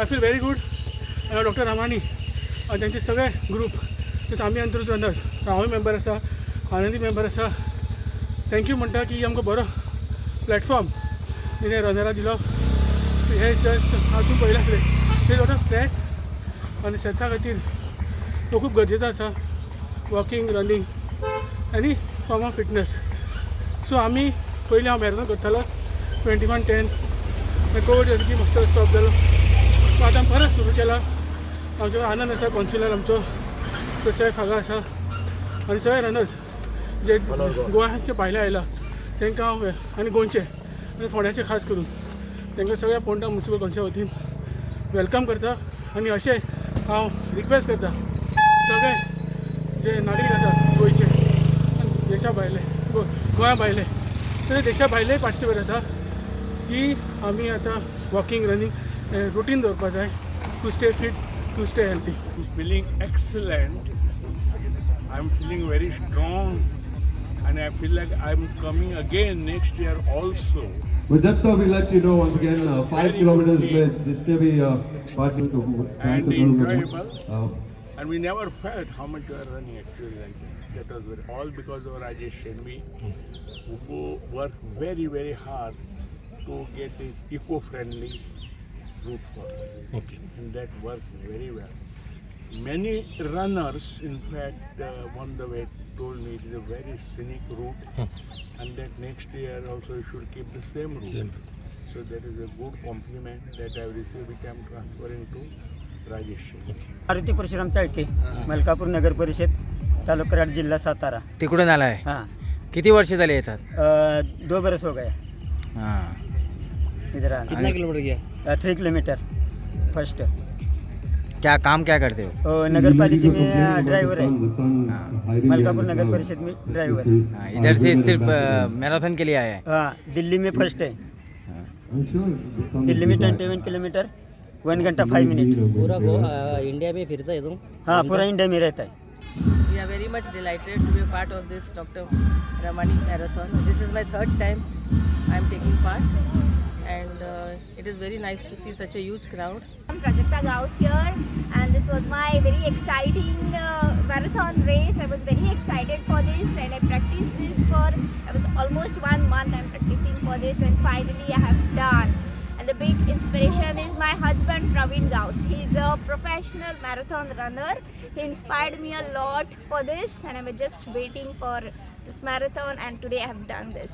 I feel very good. Doctor Ramani आनी तांचे सगळे ग्रूप, तशेंच आमी अंत्रुज रनर्स, हांवूय मेंबर आसा, आनंदी मेंबर आसा, thank you म्हणटा की आमकां बरो प्लॅटफॉर्म तिणें रनरा दिलो. हे हांव तूं पळयलें आसलें ते lot of stress आनी स्ट्रेसा खातीर तो खूब गरजेचो आसा, walking, running, any form of fitness. So आमी पयलीं हांव मॅरेथॉन करतालो 21:10. कोवीड जाली की मातसो स्टॉप जालो. सो आतां परत सुरू केला. आमचो आनंद आसा, कौन्सिलर आमचो, तशें हांगा आसा आनी सगळे रनर्स जे गोंयाचे भायले आयला तांकां हांव आनी गोंयचे आनी फोंड्याचे खास करून तांकां सगळ्या पोंडा म्युनिसिपल कौन्सिला वतीन welcome करता आनी अशें हांव रिक्वेस्ट करता, सगळे जे नागरीक आसा गोंयचे आनी देशा भायले, गोंया भायले तशें देशा भायले पार्टिसिपेट जाता की आमी आतां वॉकिंग, रनिंग रुटीन दवरपा जाय to stay fit, to stay healthy. I'm feeling excellent. I'm feeling very strong and I feel like I'm coming again next year also. But just thought we let you know once again, 5 Very kilometers good with जिसने भी part to And enjoyable. And we never felt how much we are running actually like that. That was very, all because of Rajesh Shenvi, who worked very, very hard to get this eco-friendly route for us. And that worked very well. Many runners, in fact, on the way told me it is a very scenic route and that next year also you should keep the same route. So that is a good compliment that I have received, which I am transferring to Rajesh Shenvi. Maruti Parshuram Chalke, Malkapur Nagar Parishad, taluka Karad, जिल्हा सातारा. तिकडून आलाय? हां. किती वर्ष झाले येतात? 2 बरस हो गया. हां. इधर आना. कितना किलोमीटर गया? 3 kilometre first. क्या काम क्या करते हो? नगर पालिका में ड्राइवर है, मलकापुर नगर परिषद में ड्राइवर. हाँ, इधर से सिर्फ मैराथन के लिए आए हैं? हाँ, दिल्ली में फर्स्ट है. दिल्ली में 21 किलोमीटर, 1 घंटा 5 मिनट. पूरा इंडिया में फिरता है तुम? हाँ, पूरा इंडिया में रहता है. We are very much delighted to be a part of this Dr. Ramani Marathon. This is my third time I am taking part, and it is very nice to see such a huge crowd. I'm Prajakta Gauss here, and this was my very exciting marathon race. I was very excited for this, and I practiced this for I was almost one month. I'm practicing for this, and finally I have done. And the big inspiration is my husband Praveen Gauss. He is a professional marathon runner. He inspired me a lot for this, and I'm just waiting for this marathon. And today I have done this.